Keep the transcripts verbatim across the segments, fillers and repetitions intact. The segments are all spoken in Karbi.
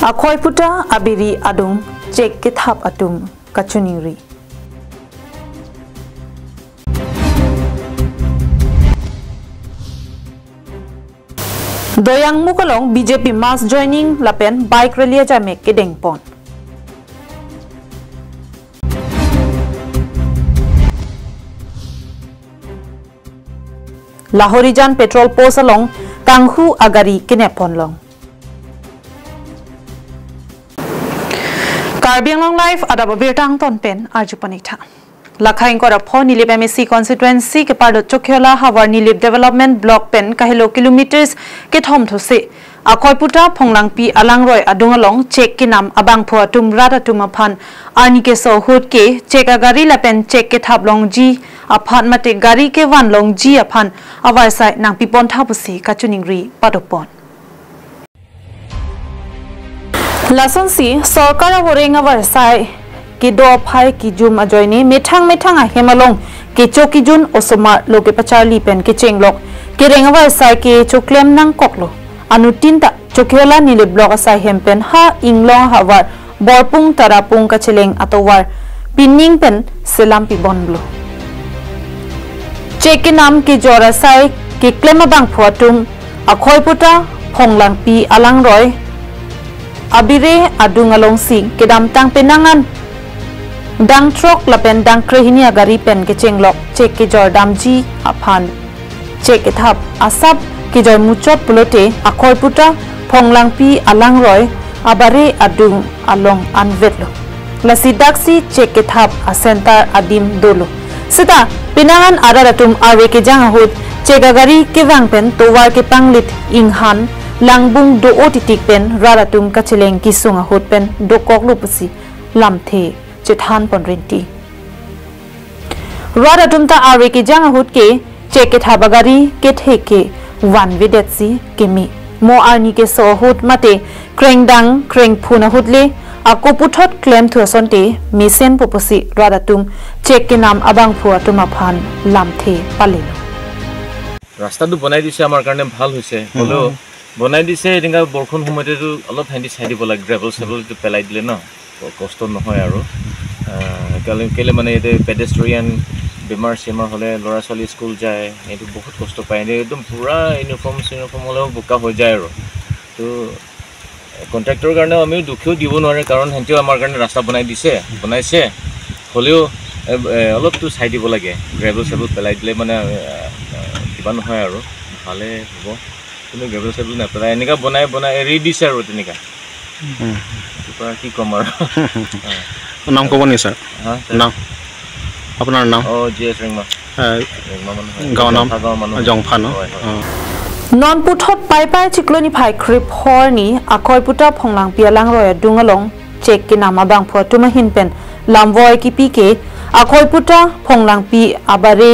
Akhoi puta abiri adung chek kethap atum kachiningri. Doyangmukh along B J P mass joining lapen bike rally ajamek kedengpon. Lahorijan petrol post along kanghu agari kenepponlong. Karbi Anglong Live adap abirta angton pen arjupon-ik tha. Lakha ingkoi ra pho Nilip M A C constituency kepado Chokihola havar Nilip Development Block pen kahelo kilometers kethom those Akhoi puta Phonglangpi alangroi adung along chek kenam abangphu atum rat atum aphan arni keso ahut ke chek agari lapen chek kethap longji aphan mate gari kevan longji aphan avarsai nangpipon tha pusi kachiningri padopon. Lasonsi sorkar avoreng avarsai kedo aphai kijum ajoine methang methang ahem along kecho kijun osomar lo kepacharli pen kechenglok kereng avarsai kechoklem nangkoklo. Anuttin ta Chokihola Nilip Block asai hem pen ha Inglong ahavar Borpung Tarapung kacheleng atovar pining pen selam pibonlo. Chek kenam kejor asai keklem abangphu atum Akhoi puta Phonglangpi alangroi abire adung alongsi kedamtang penang an dangthrok lapen dangkrehini agari pen kechenglok chek kejor damji aphan chek kethap asap kejor muchot pulote Akhoi puta Phonglangpi alangroi abare adung along anvetlo. Lasi daksi chek kethap acenter adim dolo. Seta penang an arat atum arve kejang ahut chek agari kevang pen tovar kepanglit inghan langbung do-o titik pen rat atum kacheleng kesung ahut pen dokoklo pusi lamthe chethanpon rinti. Rat atum ta arve kejang ahut ke chek kethap agari kethe ke vanvedetsi keme. Mo arni keso ahut mate krengdang krengphun ahut le ako puthot klemthu asonte mesenpo pusi rat atum chek kenam abangphu atum aphan lamthe palelo. ৰাস্তাটো বনাই দিছে, আমাৰ কাৰণে ভাল হৈছে। হ'লেও বনাই দিছে, এনেকুৱা বৰষুণ সময়তেতো অলপ সিহঁতি চাই দিব লাগে, গ্ৰেভেল চেভেলটো পেলাই দিলে ন, ক-, কষ্ট নহয় আৰু। আহ, কেলে, কেলে মানে ইয়াতে পেডেষ্ট্ৰিয়ান বেমাৰ চেমাৰ হ'লে ল'ৰা ছোৱালী স্কুল যায়, এইটো বহুত কষ্ট পায়। এনেই একদম পূৰা ইউনিফৰ্ম চিউনিফৰ্ম হ'লেও বোকা হৈ যায় আৰু। তো কণ্ট্ৰেক্টৰৰ কাৰণেও আমিও দুখীও দিব নোৱাৰে, কাৰণ সিহঁতেও আমাৰ কাৰণে ৰাস্তা বনাই দিছে, বনাইছে। হ'লেও, এ, এ, অলপতো চাই দিব লাগে, গ্ৰেভেল চেভেল পেলাই দিলে মানে, এ, এ, কিবা নহয় আৰু, ভালে হ'ব। কিন্তু গ্ৰেভেল চেভেল নেপেলাই, এনেকুৱা বনাই বনাই এৰি দিছে আৰু তেনেকুৱা। উম। এইটোৰ পৰা কি ক'ম আৰু। নাম ক'ব নেকি ছাৰ? হা, ছাৰ? নাম? আপোনাৰ নাম? অ, জি এছ ৰিংমা। এ, ৰিংমা মানুহ হয়। গাঁৱৰ নাম? জংফা গাঁৱৰ মানুহ। জংফা ন? হয়, হয়। অ। Non puthot Paipai chiklo niphai krepho arni Akhoi puta Phonglangpi alangroi adung along chek kenam abangphu atum ahin pen lamvoi kipi ke Akhoi puta Phonglangpi abare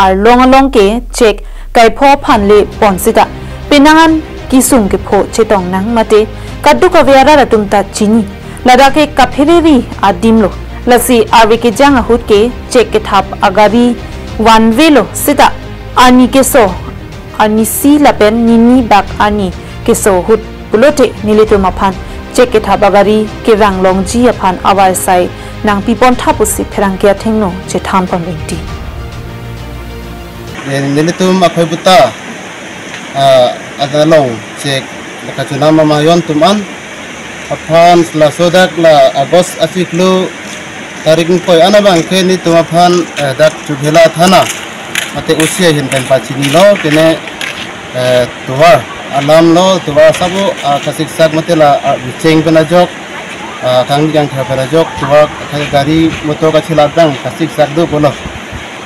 arlong along ke chek kaipho aphan le pon sita penang an kesung kepho chetong nang mate kaduk ave arat atum ta chini. Ladak ke kaphereri adim lo. Lasi arve kejang ahut ke chek kethap agari vanvelo sita arni keso arnisi lapen nini bak arni keso ahut pulote nelitum aphan chek kethap agari kevang longji aphan avarsai nangpipon tha pusi pherangke athengno chethanpon rinti. Eh, nelitum Akhoi puta, ah, adalong chek kachunam amayon atum an. Aphan laso dak la August achiklo tarik ingkoi an abang ke nelitum aphan, eh, dak Chokihola thana mate O C ahin pen pachinilo, kene, eh, tovar alam lo, tovar asap o, ah, kasiksak mate la, ah, bicheng pen ajok, ah, kangni kangthar pen ajok, tovar ka-, gari motor kachelak abang kasiksak do pulo.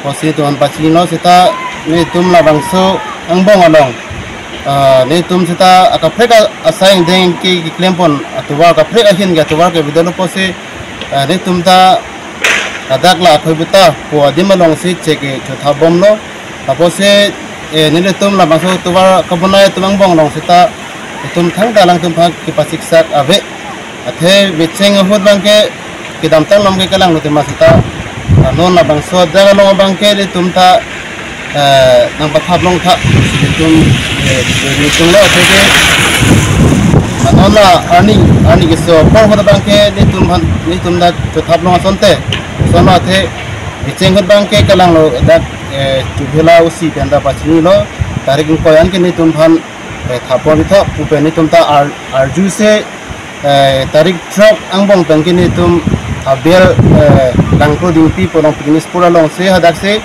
Pusi nelitum an pachinilo seta nelitum labangso angbong along, ah, nelitum seta akaprek a-, asai angdeng ke keklempon atovar, akaprek ahin ke atovar ke bidolo pusi, ah, nelitum ta ladak la Akhoi puta pu adim alongsi chek kethap bomlo. Pusi, eh, nelitum labangso tovar kabonai atum angbong along seta nelitum thangta alangtum aphan kepasiksak ave. Athe bicheng ahut abang ke kedamtang along ke kelanglo tema seta, ah, non labangso adak along abang ke nelitum ta, eh, nangpathap long tha nelitum, eh, nelitum le athe ke Anona arni, arni keso apor ahut abangke netum aphan, netum dak chethap long asonte. Sono athe kecheng ahut abangke kalanglo dak, eh, Chophela O C pen ta pachinilo, tarik ingkoi an ke netum aphan, eh, thap pon itha pu pen netum ta ar-, arjuse, eh, tarik throk angbong pen ke netum aber, eh, Langklodingpi Polong Picnic Spot alongsi hadaksi,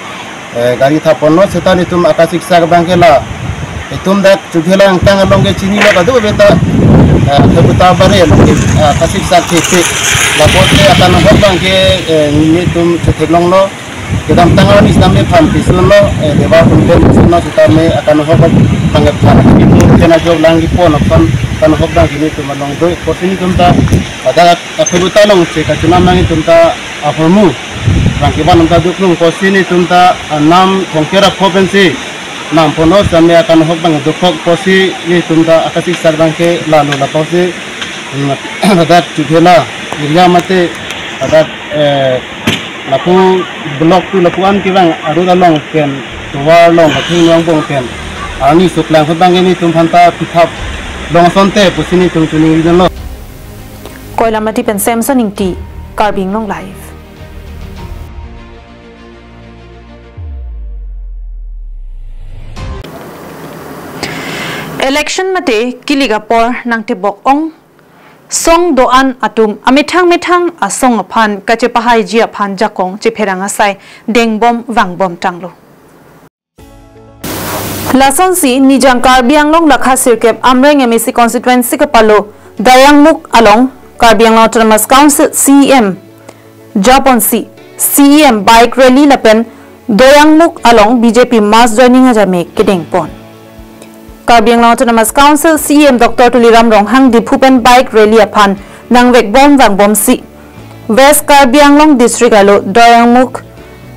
eh, gari thap ponlo seta netum akasiksak abangke la. Itum dak Chophela angkang along ke chinilo kadokave ta, eh, Khebuta Bare along ke, eh, akasiksak thekthe. Lapulote akanhok abangke, eh, netum chetheklonglo. Kedamtang arni sitame phan pisunlo, eh, Debar Convent pisunlo sitame akanhok abangke phan pimu kena jok lang kipon aphan akanhok abangke netum along do. Pusi netum ta dak Khebuta alongsi kachinam nangji atum ta ahormu abangke van atum ta duklung pusi netum ta, ah, nam thomkep ra pho pensi nam ponlo sitame akanhok abang dokok pusi netum ta akasiksak abangke lalo lapusi, mm, ladak Chophela area mate ladak, eh, lapu block two lapu an kevang arut along pen tovar along kathing angbong pen arni suklang ahut abangke netum aphan ta pithap long asonte pusi netum choningri dunlo. Koilamati pen Samson Ingti, Karbi Anglong Live. Election mate kilik apor nangtebok-ong song do-an atum amethang methang asong aphan kachepahaiji aphan jakong chepherang asai dengbom vangbom tanglo. Lasonsi Nijang Karbi Anglong lakha sirkep Amreng M A C constituency kepalo Doyangmukh along Karbi Anglong Autonomous Council C E M japonsi C E M bike rally lapen Doyangmukh along B J P mass joining ajame kedengpon. Karbi Anglong Autonomous Council C E M Doctor Tuliram Ronghang Diphu pen bike rally aphan nangvekbom vangbomsi West Karbi Anglong District arlo Doyangmukh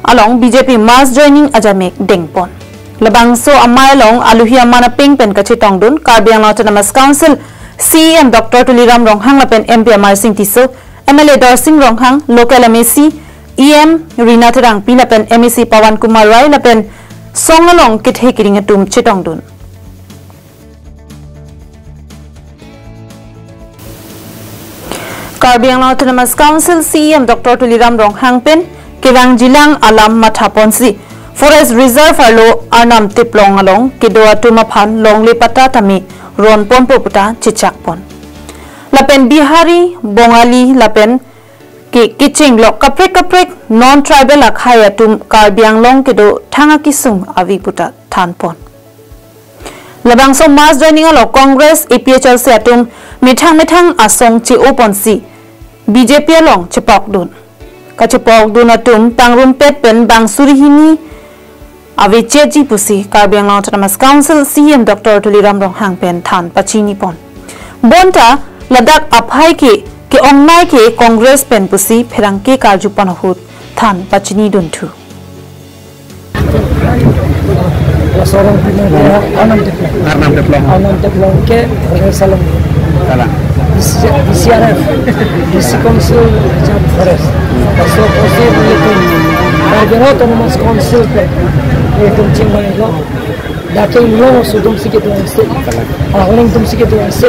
along B J P mass joining ajame dengpon. Labangso amei along aluhi aman apeng pen kachetongdun Karbi Anglong Autonomous Council C E M Doctor Tuliram Ronghang lapen M P Amarsing Tisso, M L A Dorsing Ronghang, local M A C, E M Rina Terangpi lapen M A C Pawan Kumar Rai lapen song along kethe kering atum chetongdun. Karbi Anglong Autonomous Council C E M Doctor Tuliram Ronghang pen kevangjilang alam mathaponsi Forest Reserve arlo Arnam Teplong along kedo atum aphan longle patta tame ronponpo puta chechakpon. Lapen Bihari, Bongali lapen ke kichinglok kaprek kaprek non-tribal akhei atum Karbi Anglong kedo thang akesung ave puta thanpon. Labangso mass joining along Congress, A P H L C atum methang methang asong che-oponsi B J P along chepokdun. Kachepokdun atum pangrumpet pen bang suri hini avechetji pusi Karbi Anglong Autonomous Council C E M Doctor Tuliram Ronghang pen than pachinipon. Bonta ladak aphai ke ke-ongnei ke Congress pen pusi pherangke karjupon ahut than pachinidunthu. Laso arong pini dia Arnam Teplong. Arnam Teplong. Arnam Teplong ke Forest along. Kalang. D C, D C R F, D C Council, Forest. Laso Forest itu Karbi Anglong Autonomous Council pen itu chingvai lo. Dak ke Inglong aso atumsi kedo ase. Kalang. Arleng atumsi kedo ase.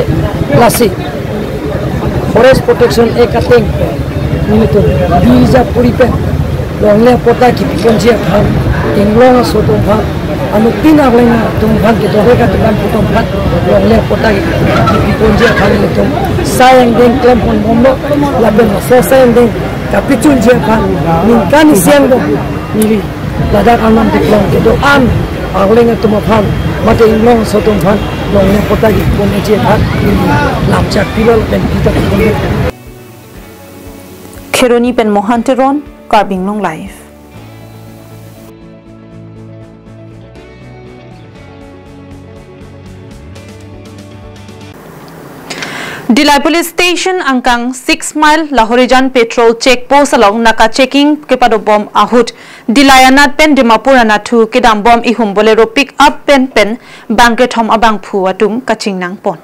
Lasi Forest Protection Act ateng nelitum bija puri pen longle patta kipiponji aphan, Inglong aso atum aphan, anuttin Arleng atum aphan, kedo-an atum aphan, putum aphan longle patta kipiponji aphan nelitum sai angdeng klemponbomlo, lapen laso sai angdeng kapachunji aphan ningkan isi angbong neli ladak Arnam Teplong kedo-an Arleng atum aphan mate Inglong aso atum aphan longle patta kipiponji aphan neli lamchak pilo lapen pita kiponji. Kheroni pen Mohan Teron, Karbi Anglong Live. Dillai Police Station angkang six mile Lahorijan Patrol Check Post along naka checking kepadobom ahut Dillai anat pen Dimapur anatthu kedambom ihum Bolero pick up pen pen bangkethom abangphu atum kachingnangpon.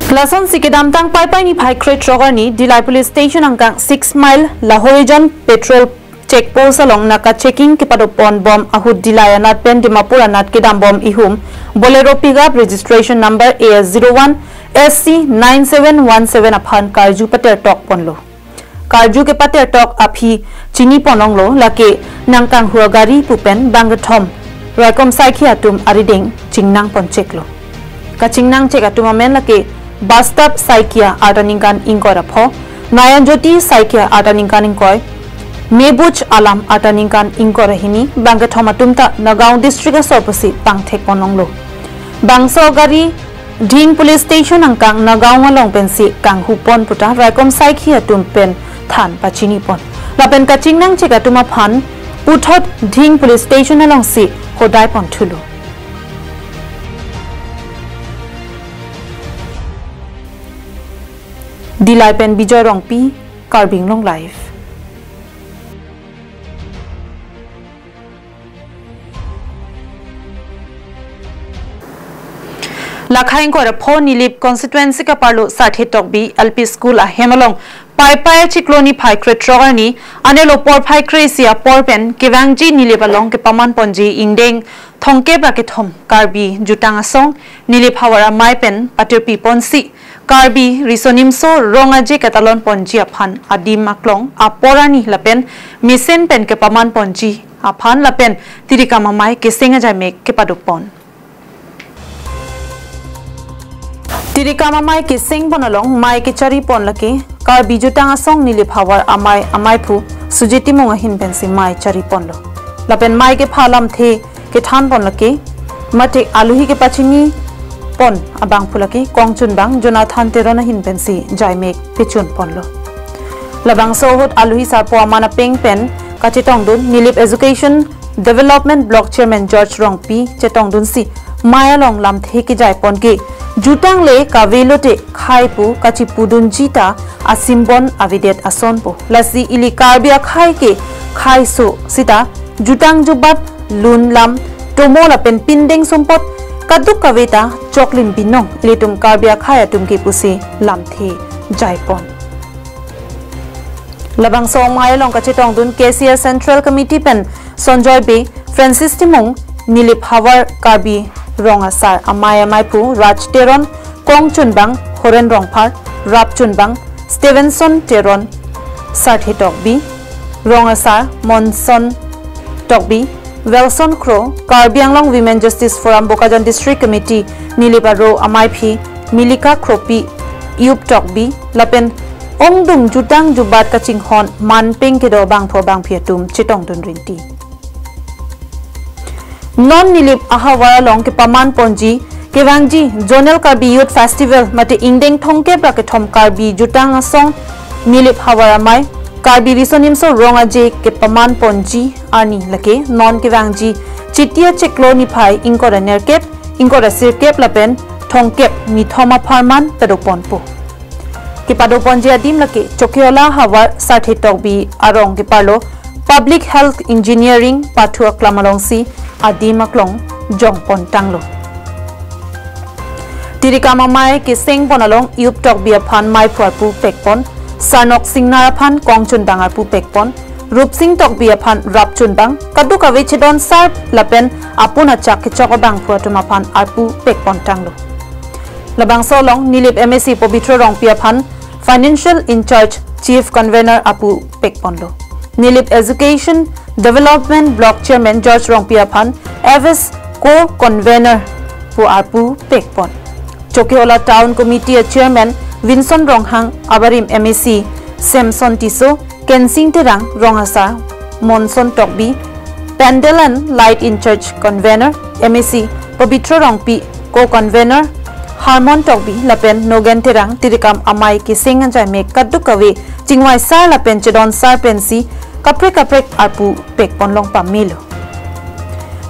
Lasonsi kedamtang Paipai niphai krethrok arni Dillai Police Station angkang six mile Lahorijan Patrol check post along naka checking kepadopon bom ahut Dillai anat pen Dimapur anat kedam bom ihum Bolero pickup registration number A S zero one S C nine seven one seven aphan karju patertok ponlo. Karju kepatertok aphi chini ponlonglo, lake nangkanghu agari pu pen bangkethom raikom saikhi atum arideng chingnang poncheklo. Kachingnang chek atum amen lake Bastap Saikia arta ningkan ingkoi ra pho, Nayan Jyoti Saikia arta ningkan ingkoi, Mebuch Alam arta ningkan ingkoi ra hini, bangkethom atum ta Nagaon district asor pusi pangthek ponlonglo. Bangso gari Dhing Police Station angkang Nagaon along pensi kanghu pon puta raikom saikhi atum pen than pachini pon. Lapen kachingnang chek atum aphan puthot Dhing Police Station alongsi hodai pon thulo. Dillai pen Bijoy Rongpi, Karbi Anglong Live. Lakhai ingkoi ra pho Nilip constituency kaparlo Sarthe Tokbi L P School ahem along Paipai achiklo niphai krethrok arni anelo porphai kre-isi apor pen kevangji Nilip along kepaman ponji ingdeng thongkep ra kethom Karbi Jutang Asong Nilip Havar Amei pen patirpi ponsi Karbi Riso Nimso Rong Aje ketalon ponji aphan adim aklong apor arni lapen mesen pen kepaman ponji aphan lapen tirikam amei keseng ajaimek kepadopon. Tirikam amei keseng pon along mei kechari pon lake Karbi Jutang Asong Nilip Havar Amei ameiphu Sujit Timung ahin pensi mei chari ponlo. Lapen mei kepha lamthe kethan pon lake mate aluhi kepachini pon abangphu lake kongchunbang Jonathan Teron ahin pensi jaimek pechun ponlo. Labangso ahut aluhi sarpo aman apeng pen kachetongdun Nilip Education Development Block Chairman George Rongpi chetongdunsi mei along lamthe kejai pon ke jutang le kave lote khei pu kachipudunji ta asimbon avedet ason po. Lasi ili Karbi akhei ke khei so sita jutang jubat, lun lam, tomo lapen pindeng sumpot kadokave ta choklim binong ilitum Karbi akhei atum ke pusi lamthe jai pon. Labangso mei along kachetongdun K C S Central Committee pen Sanjoy Bey, Francis Timung, Nilip Havar Karbi Rong Asar Amei ameiphu Raj Teron, kongchunbang Horen Rongphar, rapchunbang Stevenson Teron, Sarthe Tokbi, Rong Asar Monson Tokbi, Wilson Kro, Karbi Anglong Women Justice Forum Bokajan District Committee Nilip aro ameiphi Milika Kropi, Yup Tokbi, lapen ongdung jutang jubat kachinghon manpeng kedo bangpho bangphi atum chetongdun rinti. Non Nilip ahavar along kepaman ponji kevangji Zonal Karbi Youth Festival mate ingdeng thongkep ra kethom Karbi Jutang Asong Nilip Havar Amei Karbi Riso Nimso Rong Aje kepaman ponji arni lake non kevangji Chiti achiklo niphai ingkoi ra nerkep, ingkoi ra sirkep lapen thongkep mithom apharman padopon po. Kepadoponji adim lake Chokihola havar Sarthe Tokbi arong keparlo Public Health Engineering pathu aklam alongsi adim aklong jongpon tanglo. Tirikam amei keseng pon along Yup Tokbi aphan meiphu arpu pekpon, Sarnok Singnar aphan kongchunbang arpu pekpon, Rupsing Tokbi aphan rapchunbang, kadokave chedon sar lapen apun achak kechok abangphu atum aphan arpu pekpon tanglo. Labangso along Nilip M A C Pobitro Rongpi aphan Financial in-charge Chief Convener arpu pekponlo. Nilip Education Development Block Chairman George Rongpi aphan F S Co-Convener pu arpu pekpon. Chokihola Town Committee a Chairman Vinson Ronghang, abarim M A C Samson Tisso, Kensing Terang, Rong Asar Monson Tokbi, Pandal and Light in-charge Convener M A C Pobitro Rongpi, Co-Convener Harmon Tokbi lapen Nogen Terang tirikam amei keseng ajaimek kadokave chingvai sar lapen chedon sar pensi kaprek kaprek arpu pekpon long pamelo.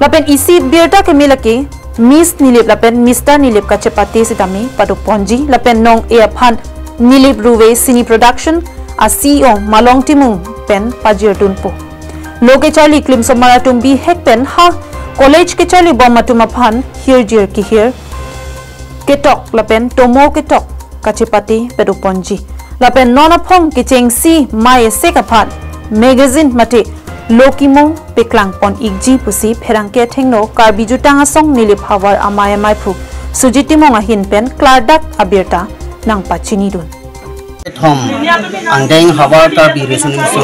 Lapen isi birta keme lake Miss Nilip lapen Mister Nilip kachepate sitame padoponji lapen nong-e aphan Nilip Ruve Cine Production a C E O Malong Timung pen pajirdunpo. Lo kecharli klimsomar atum bihek pen ha college kecharli bom atum aphan hirjir kehir ketok lapen tomo ketok kachepate padoponji. Lapen non aphong kechengsi mei esek aphan magazine mate lo kimung peklangpon ikji pusi pherangke athengno Karbi Jutang Asong Nilip Havar amei amaiphu Sujit Timung ahin pen klardak abirta nangpachinidun. Kethom angdeng havar Karbi Riso Nimso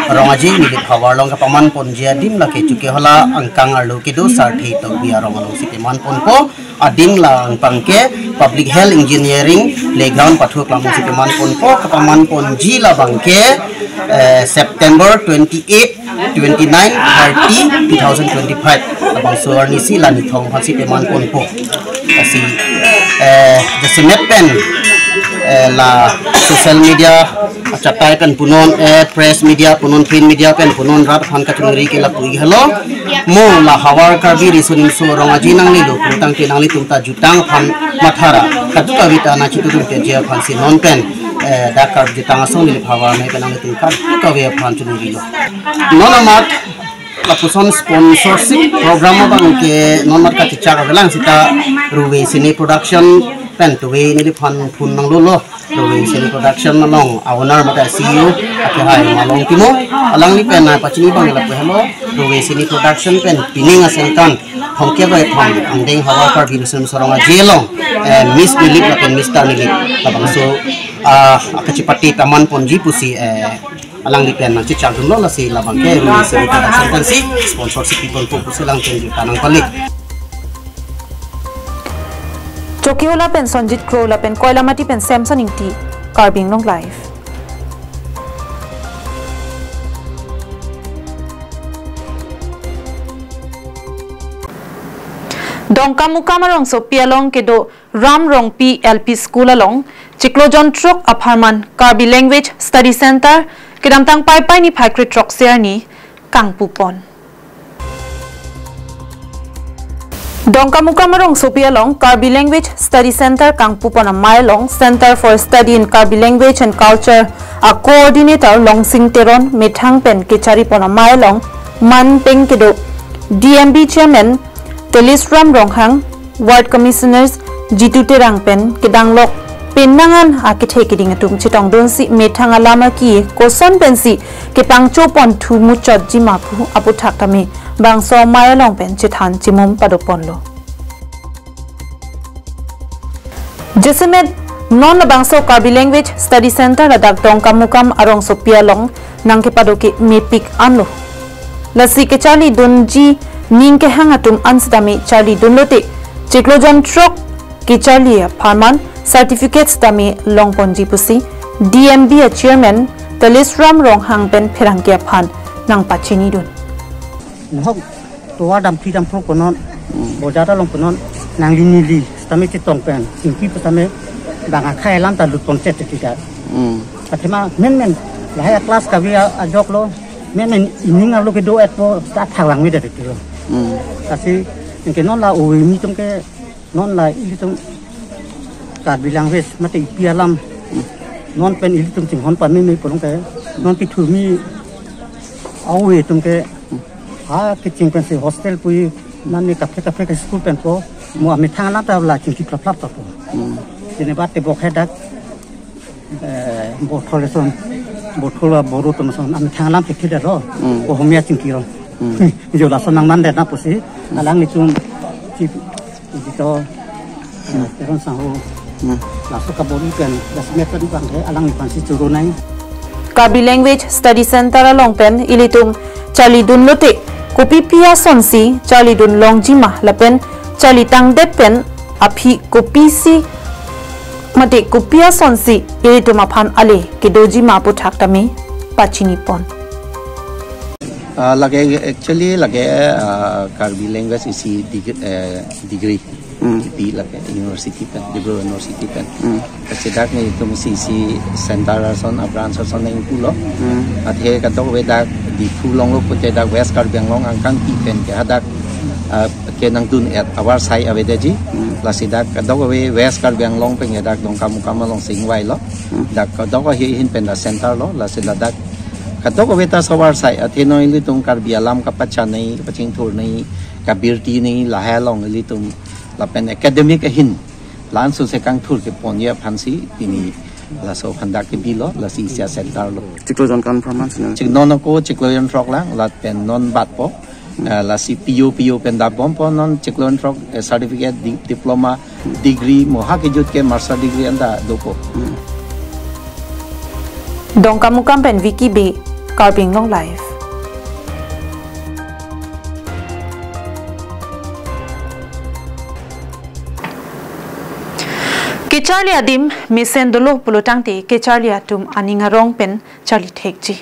Rong Aje Nilip Havar along kapamanponji adim lake Chokihola angkang arlo kedo Sarthe Tokbi arong alongsi pamanponpo. Adim la abangke Public Health Engineering Playground pathu aklam alongsi pamanponpo. Kapamanponji la abangke, eh, September twenty-eight, twenty-nine, thirty, two thousand twenty-five. Labangso arnisi la nithong aphansi pamanponpo. Lasi, eh, jasemet pen, eh, la social media achatai pen punon, eh, press media punon, print media pen punon rat aphan kachingri ke lapu-i helo. Mo la havar Karbi Riso Nimso Rong Aje nanglelo pulotangte nanglitum ta jutang aphan mathara. Kadokave ta nangchitudun keji aphansi non pen, eh, dak Karbi Jutang Asong Nilip Havar amei pen nanglitum kadokave aphan chingrilo. Non amat lapuson sponsorship program abangke non amat kachechak avelang seta Ruve Cine Production pen tuve neliphan phone nanglolo. Ruve Cine Production along owner mate C E O akehai Malong Timung, alangli pen nangpachini abang lapu helo, Ruve Cine Production pen pining asengkan thomkep ra thom angdeng havar Karbi Riso Nimso Rong Aje along, eh, Miss Nilip lapen Mister Nilip labangso, ah, akachepate pamanponji pusi, eh, alangli pen nangchechakdunlo. Lasi labangke Ruve Cine Production pensi sponsorship piponpo pusi alangli pen juta nangpale. Chokihola pen Sonjit Kro lapen Koilamati pen Samson Ingti, Karbi Anglong Live. Dongkamukam arongsopi along kedo Ram Rongpi L P School along chiklo jon throk apharman Karbi Language Study Center kedamtang Paipai niphai kre-throksi arni kangpupon. Dongkamukam arongsopi along Karbi Language Study Center kangpupon amei along Center for Study in Karbi Language and Culture a-coordinator Longsing Teron methang pen kecharipon amei along manpeng kedo D M B Chairman Telisram Ronghang, Ward Commissioners Jitu Terang pen kedanglok penang an akethe keding atum chetongdunsi methang alam aki koson pensi kepangchopon thu muchotji ma pu aputhak tame bangso amei along pen chethan chimum padoponlo. Jasemet non labangso Karbi Language Study Center ladak Dongkamukam arongsopi along nangkepado ke mepik anlo. Lasi kecharlidunji ning kehang atum an sitame charlidunlote chiklo jon throk kecharli apharman certificate sitame longponji pusi D M B a-chairman Telisram Ronghang pen pherangke aphan nangpachinidun. Nahok tovar damphli damphro konon, hmm, bojar along konon, nangli neli sitame chetong pen, chingki pu sitame bang akhei alam ta lutpon chet chet kita. Hmm. Athema menmen lahai a-class kave a-, ajoklo, menmen evening arlo kedo-etpo ta thaklang me det tilo. Hmm. Lasi anke non la ove mi atum ke non la ilitum Karbi language mate ipi alam, hmm, non pen ilitum chinghon pameme pulote non kithurmi a-ove atum ke, hmm, ha kecheng pensi hostel pu-i, mane kaprek kaprek ke school penpo, mo amethang alam ta la chingki plap plap ta po. Hmm. Jene bate bok hedak, eh, bothol eson, bothol a Boro atum eson amethang alam chingki detlo. Hmm. Ohomia chingkilo. Hmm. Jo lason nangman det na pusi, hmm, alanglitum Chief Editor, eh, Teron Sangho, hmm, laso kabor-i pen, dasmet pen bang he, alangliphan si choro nai. Karbi Language Study Center along pen ilitum charlidunlote kopipi asonsi charlidun longji ma lapen charlitangdet pen aphi kopisi mate kopi asonsi ilitum aphan ale kedoji ma aputhak tame pachinipon. Ah, lake, actually, lake, ah, Karbi language isi deg-, eh, degree. Hmm. Di lake university pen, Dibru University pen. Hmm. Kachedak nelitum isi center ason, a branch ason nangpulo. Hmm. Athe kadokave dak Diphu longlo pute dak West Karbi Anglong angkang pi pen ke hadak, ah, kenangdun-et avarsai avedetji. Hmm. Lasi dak kadokave West Karbi Anglong pen ke dak Dongkamukam alongsi ingvailo. Hmm. Dak kadokave ahin pen dak center lo, lasi ladak kadokave ta avarsai, athe non ilitum Karbi alam kapachanei, kapachingthurnei, kabirtinei, lahai along ilitum lapen academic ahin la-an sose kangthur keponji aphansi pini Laso aphan dak kebilo, lasi isi a-center lo. Chiklo jon kan performance na. Chik non ako, chiklo jon throk lang, lapen non batpo. Eh, lasi P U, P U pen dambompo non chiklo jon throk, eh, certificate, di-, diploma, degree, mo ha kejut ke master degree anta dopo. Dongkamukam pen Vicky Bey, Karbi Anglong Live. Kecharli adim mesen dolo pulotangte kecharli atum aning arong pen charli thekji.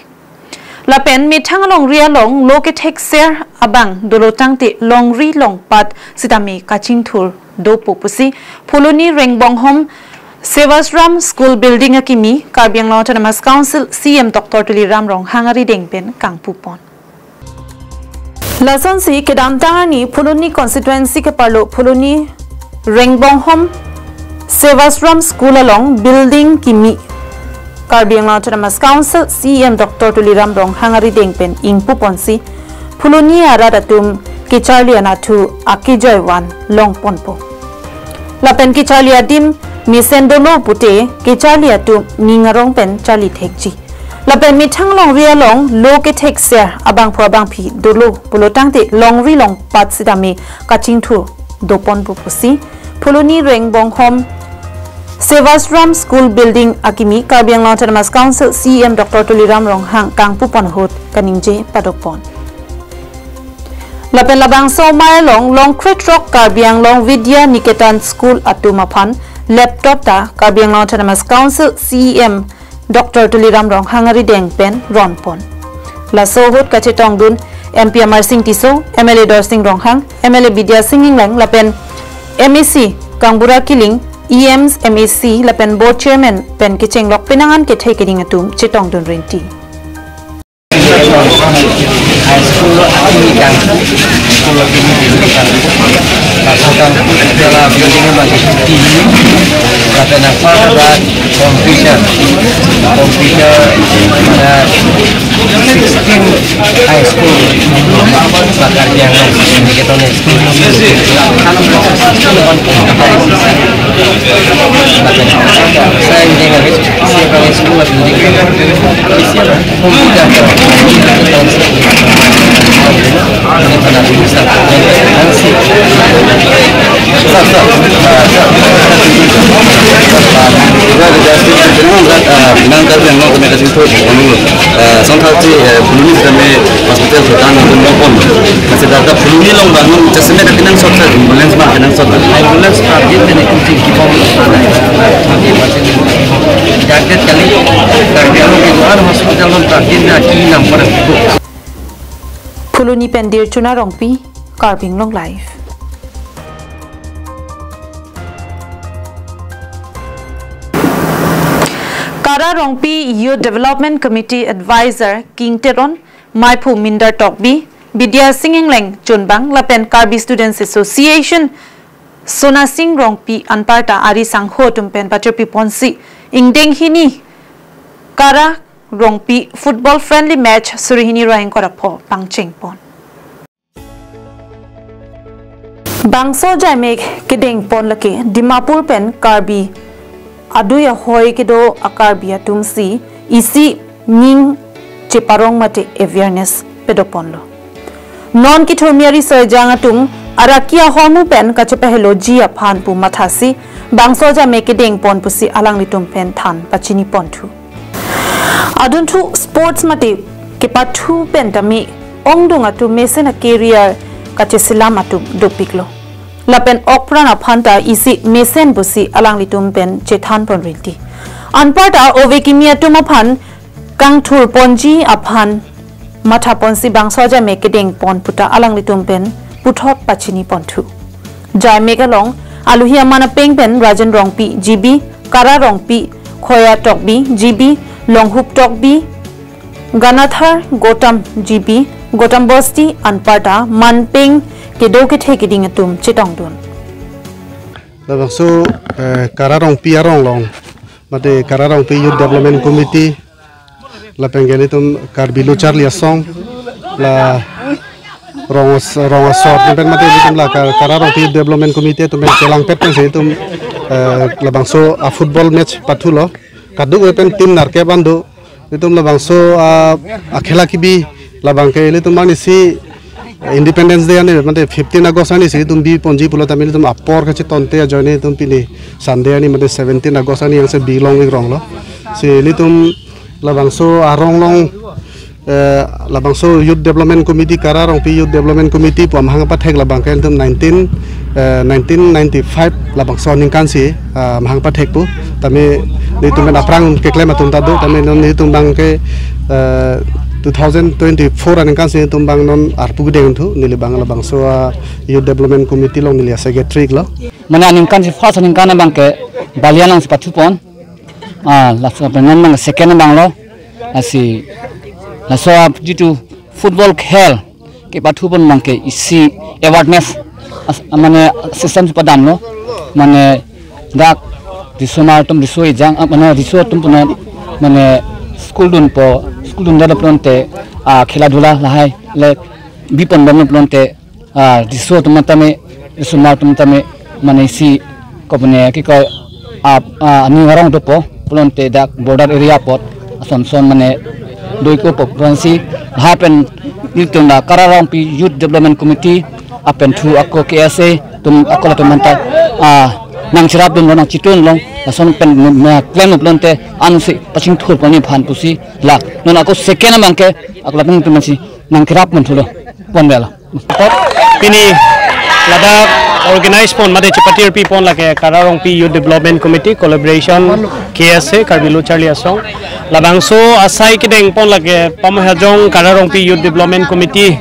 Lapen methang alongri along lo kethekser abang dolo tangte longri longpat sitame kachingthur dopo pusi Phuloni Rengbonghom Sevasram School Building akimi Karbi Anglong Autonomous Council C E M Doctor Tuliram Ronghang arideng pen kangpupon. Lasonsi kedamtang arni Phuloni constituency keparlo Phuloni Rengbonghom Sevasram School along building kimi Karbi Anglong Autonomous Council C E M Doctor Tuliram Ronghang arideng pen ingpuponsi Phuloni arat atum kecharli anatthu akejoi van longponpo. Lapen kecharli adim mesen dolo pute kecharli atum ning arong pen charli thekji. Lapen methang alongri along lo kethekser abangphu abangphi dolo pulotangte longri longpat sitame kachingthur doponpo pusi Phuloni Rengbonghom Sevasram School Building akimi Karbi Anglong Autonomous Council C E M Doctor Tuliram Ronghang kangpupon ahut kaningje padokpon. Lapen labangso amei along longkrethrok Karbi Anglong Vidya Niketan School atum aphan laptop ta Karbi Anglong Autonomous Council C E M Doctor Tuliram Ronghang arideng pen ronpon. Laso ahut kachetongdun M P Amarsing Tisso, M L A Dorsing Ronghang, M L A Bidya Sing Engleng lapen M A C Kangbura Killing, E Ms, M A C lapen Board Chairman pen kechenglok penang an kethe keding atum chetongdun rinti. High school akimi kang, school akimi kang. Laso kang, jala building abang T V, lapen apar ada computer, computer, eh, sixteen high school, bakar yang, ini kita nih. Saya ini nggak bisa, siapa yang semua pendidikan? Siapa? Pemuda. Ini pada bisa. Sir, sir. Sir, sir. Sir, sir. Sir, sir. Sir, sir. Sir, sir. Songthachi, eh, Phuloni kami hospital khutan nonton nonton. Masih data Phuloni along bangun, jasemet kenangsot sir, ambulance ma kenangsot. Ambulance private kena kunci kibom. Jaket kali, tapi kalau di luar hospital non private na ki number. Phuloni pen Dirchuna Rongpi, Karbi Anglong Live. Kara Rongpi Youth Development Committee Advisor King Teron, Maiphu Mindar Tokbi, Bidya Sing Engleng Chunbang lapen Karbi Students Association Sona Sing Rongpi anparta ari sangho atum pen patirpi ponsi ingdeng hini Kara Rongpi football friendly match suri hini ra ingkoi ra pho pangcheng pon. Bangso ajaimek kedeng pon lake Dimapur pen Karbi adui ahoi kedo a-Karbi atum si isi ning cheparong mate awareness pedoponlo. Non kithurmi ariso ejang atum araki ahormu pen kachepaheloji aphan pu mathasi bangso ajaimek kedeng pon pusi alanglitum pen than pachini ponthu. Adunthu sports mate kepathu pen tame ongdung atum mesen a-career kacheselam atum dopiklo. Lapen okpran aphan ta isi mesen pusi alanglitum pen chethan pon rinti. Anparta ove kimi atum aphan kangthur ponji aphan matha ponsi bangso ajaimek kedeng pon puta alanglitum pen puthot pachini ponthu. Ajaimek along aluhi aman apeng pen Rajen Rongpi G B, Kara Rongpi, Khoya Tokbi G B, Longhup Tokbi, Ganathar Gotam G B, Gotam Bosti anparta manpeng kedo kethe keding atum chetongdun. Labangso, eh, Kara Rongpi arong along, mate Kara Rongpi Youth Development Committee, lapen ke ilitum Karbi Lo Charli Asong, la rong os-, rong asor atum pen mate ilitum la Kar-, Kara Rongpi Youth Development Committee atum pen chelangpet pensi itum, eh, labangso a-football match pathulo. Kadokave pen team nerkep an do. Ilitum labangso, ah, akhela kebi labang ke ilitum arnisi Independence Day arni mate fifteen August arnisi ilitum biponji pulo tame ilitum apor kachetonte ajoine ilitum pini Sunday arni mate seventeen August arni angse bilong ikrong lo. Si ilitum labangso arong along, eh, labangso Youth Development Committee, Kara Rongpi Youth Development Committee pu amahang pathek labang ke ilitum nineteen, eh, nineteen ninety-five labangso aningkan si, ah, amahang pathek pu. Tame ilitum pen aphrang keklem atum ta do, tame non ilitum abang ke, eh, two thousand twenty-four aningkan si ilitum abang non arpu kedeng thu, neli abang labangso, ah, Youth Development Committee along neli a-secretary lo. Mane aningkan si first aningkan abang ke Balian along si pathupon. Ah, laso pen non abang second abang lo. Lasi laso a jitu football khel kepathupon abang ke isi awareness as-, mane system si padamlo. Mane dak risomar atum riso ejang, ah, mane riso atum punon mane school dunpo, school dunde pulote, ah, khela dhula lahai le biponbomlo pulote, ah, riso atum tame, risomar atum tame, mane isi kopine kikoi, ah, ah, ani arong dopo pulote dak border area apot ason son mane doikokpo pusi lapen ilitum la Kara Rongpi Youth Development Committee apen thu ako K S A atum ako latum manta, ah, nangcherapdunlo, nangchitundunlo, lason pen me, me klemlo pulote ansi pachingthurpo neliphan pusi la non ako second abang ke ako latum atum si nangcherapdun thulo, ponbelo. Pini ladak organize pon mate chepatir pipon lake Kara Rongpi Youth Development Committee collaboration K S A Karbi Lo Charli Asong. Labangso asai kedengpon lake Pamohajong Kara Rongpi Youth Development Committee,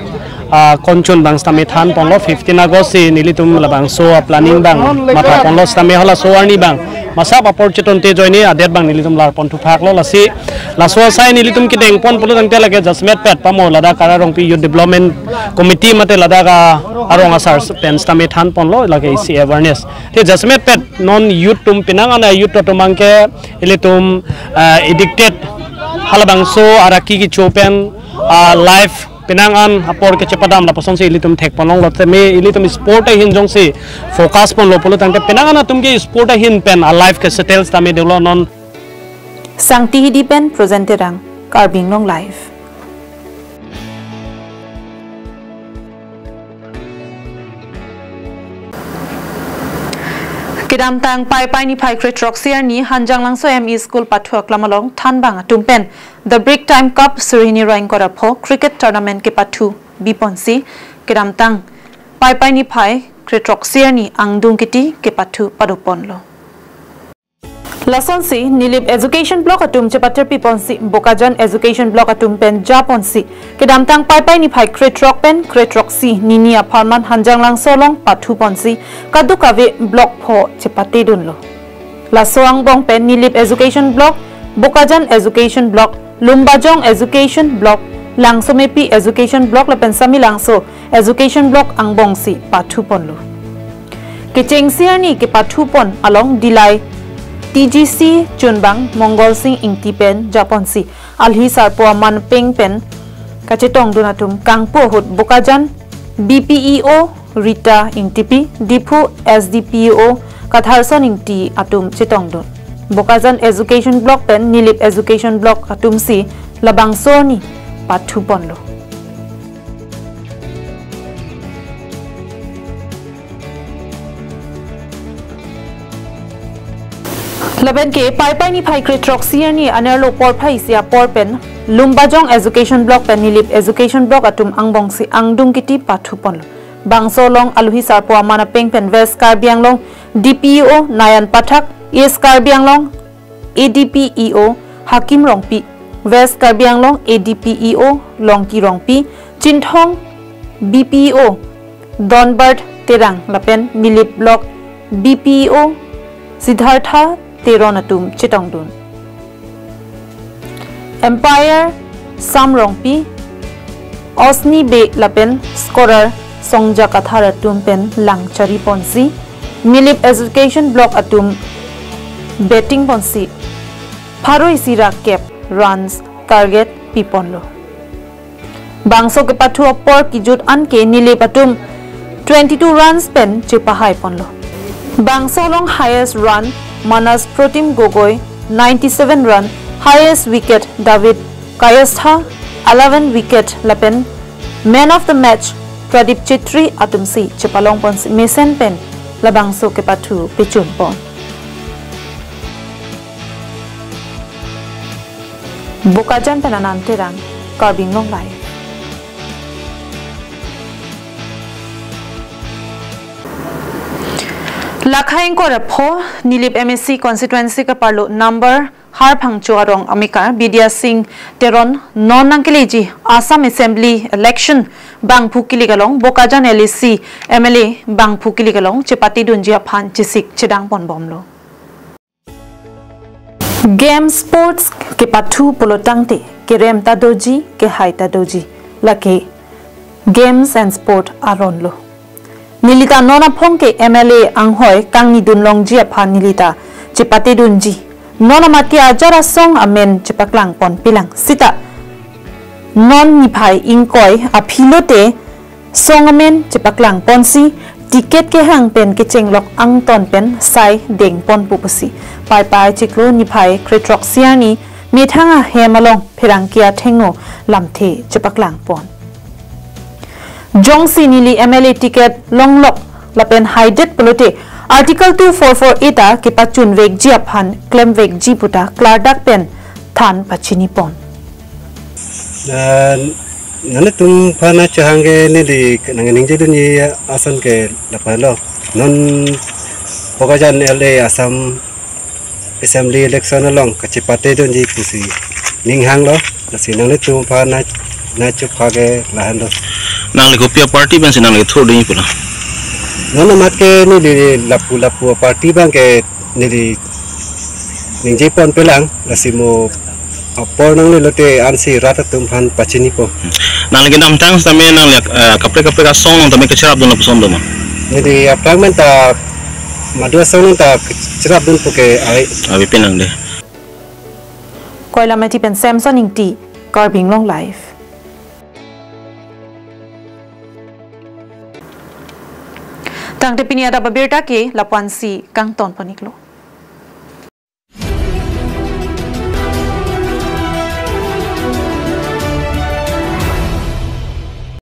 ah, konchun abang sitame thanponlo fifteen August si nelitum labangso a-planning abang mathaponlo sitame halaso arni abang masap apor chetonte ajoine adet abang nelitum larpon thuphaklo. Lasi laso asai nelitum kedengpon pulo tangte lake jasemet pet pamo ladak Kara Rongpi Youth Development Committee mate ladak a-, arong asar pen sitame thanponlo lake isi awareness. Te jasemet pet non youth atum penang an a-youth atum abang ke ilitum, ah, addicted halabangso araki kecho pen, ah, life penang an apor kechepadam lapusonsi ilitum thekponlonglo tame ilitum sport ahin jongsi focus ponlo pulo tangte penang an atum ke sport ahin pen a-life ke settle sitame dolo non. Sangti Hidi pen Projen Terang, Karbi Anglong Live. Kedamtang Paipai niphai krethrok sirni Hanjanglangso M E School pathu aklam along thanbang atum pen The Brick Time Cup suri hini ra ingkoi ra pho cricket tournament kepathu biponsi kedamtang Paipai niphai krethrok sirni angdung kiti kepathu padoponlo. Lasonsi Nilip Education Block atum chepatir piponsi Bokajan Education Block atum pen japonsi kedamtang Paipai niphai krethrok pen krethrok si nini apharman Hanjanglangso along pathuponsi kadokave block pho chepatedunlo. Laso angbong pen Nilip Education Block, Bokajan Education Block, Lumbajong Education Block, Langsomepi Education Block lapen Samelangso Education Block angbongsi pathuponlo. Kechengsi arni kepathupon along Dillai T G C chunbang Mongol Sing Ingti pen japonsi alhi sarpo aman peng pen kachetongdun atum kangpu ahut Bokajan B P E O Rita Ingtipi, Diphu S D P O Katharson Ingti atum chetongdun. Bokajan Education Block pen Nilip Education Block atumsi labangso arni pathuponlo. Lapen ke Paipai niphai krethrok sirni anerlo porphai isi apor pen Lumbajong Education Block pen Nilip Education Block atum angbongsi angdung kiti pathuponlo. Bangso along alhi sarpo aman apeng pen West Karbi Anglong D P E O Nayan Pathak, East Karbi Anglong A D P E O Hakim Rongpi, West Karbi Anglong A D P E O Longki Rongpi, Chinthong B P E O Donbert Terang lapen Nilip Block B P E O Siddhartha Teron atum chetongdun. Umpire Sam Rongpi, Osni Bey lapen scorer Songja Kathar atum pen lang chariponsi Nilip Education Block atum batting ponsi pharo isi ra kep runs target piponlo. Bangso kepathu apor kejut anke Nilip atum twenty-two runs pen chepahaiponlo. Bangso along highest run Manas Protim Gogoi ninety-seven run, highest wicket David Kayastha, eleven wicket lapen man of the match Pradip Chetri atumsi chepalong ponsi mesen pen labangso kepathu pechun pon. Bokajan pen Anand Terang, Karbi Anglong Live. Lakha ingkoi ra pho Nilip M A C constituency keparlo number Harphangcho arong amekar Bidya Sing Teron non nangkeleji Assam Assembly election bangphu kilik along Bokajan L A C M L A bangphu kilik along chepatedunji aphan chesik chedang ponbomlo. Game sports kepathu pulotangte kerem ta doji, kehai ta doji, lake games and sport aron lo. Nelita non aphong ke M L A anghoi kangnidun longji aphan nelita chepatedunji. Non amat ke ajar asong amen chepaklang ponpelang sita non niphai ingkoi aphi lote song amen chepaklang ponsi ticket kehang pen kechenglok angton pen sai deng ponpo pusi Paipai chiklo niphai krethrok siani methang ahem along pherangke athengno lamthe chepaklang pon. Jongsi neli M L A ticket longlok lapen haidet pulote Article two four four A ta kepachun vekji aphan klem vekji puta klardak pen than pachini pon. Eh, nanglitum aphan nangchehang ke neli nangningjidunji ason ke lapu lo. Non Bokajan L A Assam Assembly election along kachepatedunji pusi ninghanglo. Lasi nanglitum aphan nang, nangchepha ke lahenlo. Nangli kopi aparty pensi nangli thurdunji pulo? Non amat ke neli lapu lapu aparty abang ke neli ningje ponpelang, lasi mo apor nangle lote ansi rat atum aphan pachinipo. Nangli kedamtang sitame nangli, eh, kaprek kaprek asong along tame kacherapdun lapuson doma? Neli aphrang men ta madu asong along ta cherapdunpo ke ai. Abi pinang de. Koilamati pen Samson Ingti, Karbi Anglong Live. Tangte pini adap abirta ke lapu-ansi kangton pon-iklo.